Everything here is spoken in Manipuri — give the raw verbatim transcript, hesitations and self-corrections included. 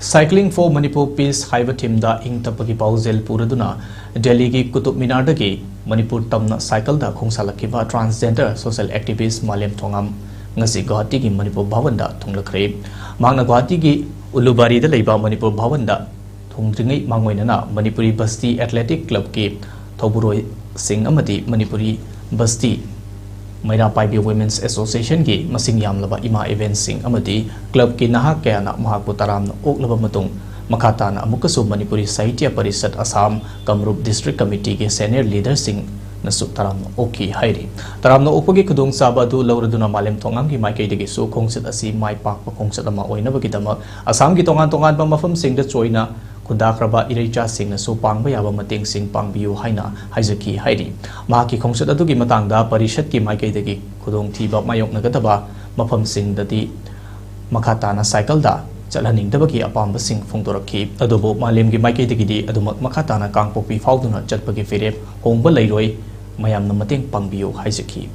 Cycling for Manipur Peace ꯍꯥꯏꯕ ꯊꯤꯝꯗ ꯏꯪ ꯇꯞꯄꯒꯤ ꯄꯥꯎꯖꯦꯜ ꯄꯨꯔꯗꯨꯅ ꯗꯦꯜꯂꯤꯒꯤ ꯀꯨꯇꯨꯕ ꯃꯤꯅꯥꯔꯗꯒꯤ ꯃꯅꯤꯄꯨꯔ ꯇꯝꯅ ꯁꯥꯏꯀꯜꯗ ꯈꯣꯡꯁꯥꯜꯂꯛꯈꯤꯕ transgender social activist ꯃꯥꯂꯦꯝ ꯊꯣꯉꯥꯝ ꯉꯁꯤ ꯒꯨꯋꯥꯍꯥꯇꯤꯒꯤ ꯃꯅꯤꯄꯨꯔ ꯚꯋꯟꯗ ꯊꯨꯡꯂꯈ꯭ꯔꯦ꯫ ꯃꯍꯥꯛꯅ ꯒꯨꯋꯥꯍꯥꯇꯤꯒꯤ ꯎꯂꯨꯕꯥꯔꯤꯗ ꯂꯩꯕ ꯃꯅꯤꯄꯨꯔ ꯚꯋꯟꯗ ꯊꯨꯡꯗ꯭ꯔꯤꯉꯩ ꯃꯥꯡꯑꯣꯏꯅꯅ ꯃꯅꯤꯄꯨꯔꯤ ꯕꯁꯇꯤ Athletic Clubꯀꯤ ꯊꯧꯕꯨꯔꯣꯏꯁꯤꯡ ꯑꯃꯗꯤ ꯃꯅꯤꯄꯨꯔꯤ ꯕꯁꯇꯤ ꯃꯩꯔꯥ ꯄꯥꯏꯕꯤ Women's Associationꯒꯤ ꯃꯁꯤꯡ ꯌꯥꯝꯂꯕ ꯏꯃꯥ ꯏꯕꯦꯟꯁꯤꯡ ꯑꯃꯗꯤ clubꯀꯤ ꯅꯍꯥ ꯀꯌꯥꯅ ꯃꯍꯥꯛꯄꯨ ꯇꯔꯥꯝꯅ ꯑꯣꯛꯂꯕ ꯃꯇꯨꯡ, ꯃꯈꯥ ꯇꯥꯅ ꯑꯃꯨꯛꯀꯁꯨ ꯃꯅꯤꯄꯨꯔꯤ ꯁꯥꯍꯤꯇ꯭ꯌ ꯄꯔꯤꯁꯠ ꯑꯁꯥꯝ ꯀꯝꯔꯨꯞ district committeeꯒꯤ senior leaderꯁꯤꯡꯅꯁꯨ ꯇꯔꯥꯝꯅ ꯑꯣꯛꯈꯤ ꯍꯥꯏꯔꯤ꯫ ꯇꯔꯥꯝꯅ ꯑꯣꯛꯄꯒꯤ ꯈꯨꯗꯣꯡꯆꯥꯕ ꯑꯗꯨ ꯂꯧꯔꯗꯨꯅ ꯃꯥꯂꯦꯝ ꯊꯣꯉꯥꯝꯒꯤ ꯃꯥꯏꯀꯩꯗꯒꯤꯁꯨ ꯈꯣꯡꯆꯠ ꯑꯁꯤ ꯃꯥꯏ ꯄꯥꯛꯄ ꯈꯣꯡꯆꯠ ꯑꯃ ꯑꯣꯏꯅꯕꯒꯤꯗꯃꯛ ꯑꯁꯥꯝꯒꯤ ꯇꯣꯉꯥꯟ ꯇꯣꯉꯥꯟꯕ ꯃꯐꯝꯁꯤꯡꯗ ꯆꯣꯏꯅ ꯈꯨꯟꯗꯥꯈ꯭ꯔꯕ ꯏꯔꯩꯆꯥꯁꯤꯡꯅꯁꯨ ꯄꯥꯡꯕ ꯌꯥꯕ ꯃꯇꯦꯡꯁꯤꯡ ꯄꯥꯡꯕꯤꯌꯨ ꯍꯥꯏꯅ ꯍꯥꯏꯖꯈꯤ ꯍꯥꯏꯔꯤ꯫ ꯃꯍꯥꯛꯀꯤ ꯈꯣꯡꯆꯠ ꯑꯗꯨꯒꯤ ꯃꯇꯥꯡꯗ ꯄꯔꯤꯁꯠꯀꯤ ꯃꯥꯏꯀꯩꯗꯒꯤ ꯈꯨꯗꯣꯡꯊꯤꯕ ꯃꯥꯌꯣꯛꯅꯒꯗꯕ ꯃꯐꯝꯁꯤꯡꯗꯗꯤ ꯃꯈꯥ ꯇꯥꯅ ꯁꯥꯏꯀꯜꯗ ꯆꯠꯍꯟꯅꯤꯡꯗꯕꯒꯤ ꯑꯄꯥꯝꯕꯁꯤꯡ ꯐꯣꯡꯗꯣꯔꯛꯈꯤ꯫ ꯑꯗꯨꯕꯨ ꯃꯥꯂꯦꯝꯒꯤ ꯃꯥꯏꯀꯩꯗꯒꯤꯗꯤ ꯑꯗꯨꯃꯛ ꯃꯈꯥ ꯇꯥꯅ ꯀꯥꯡꯄꯣꯛꯄꯤ ꯐꯥꯎꯗꯨꯅ ꯆꯠꯄꯒꯤ ꯐꯤꯔꯦꯞ ꯍꯣꯡꯕ ꯂꯩꯔꯣꯏ, ꯃꯌꯥꯝꯅ ꯃꯇꯦꯡ ꯄꯥꯡꯕꯤꯌꯨ ꯍꯥꯏꯖꯈꯤ꯫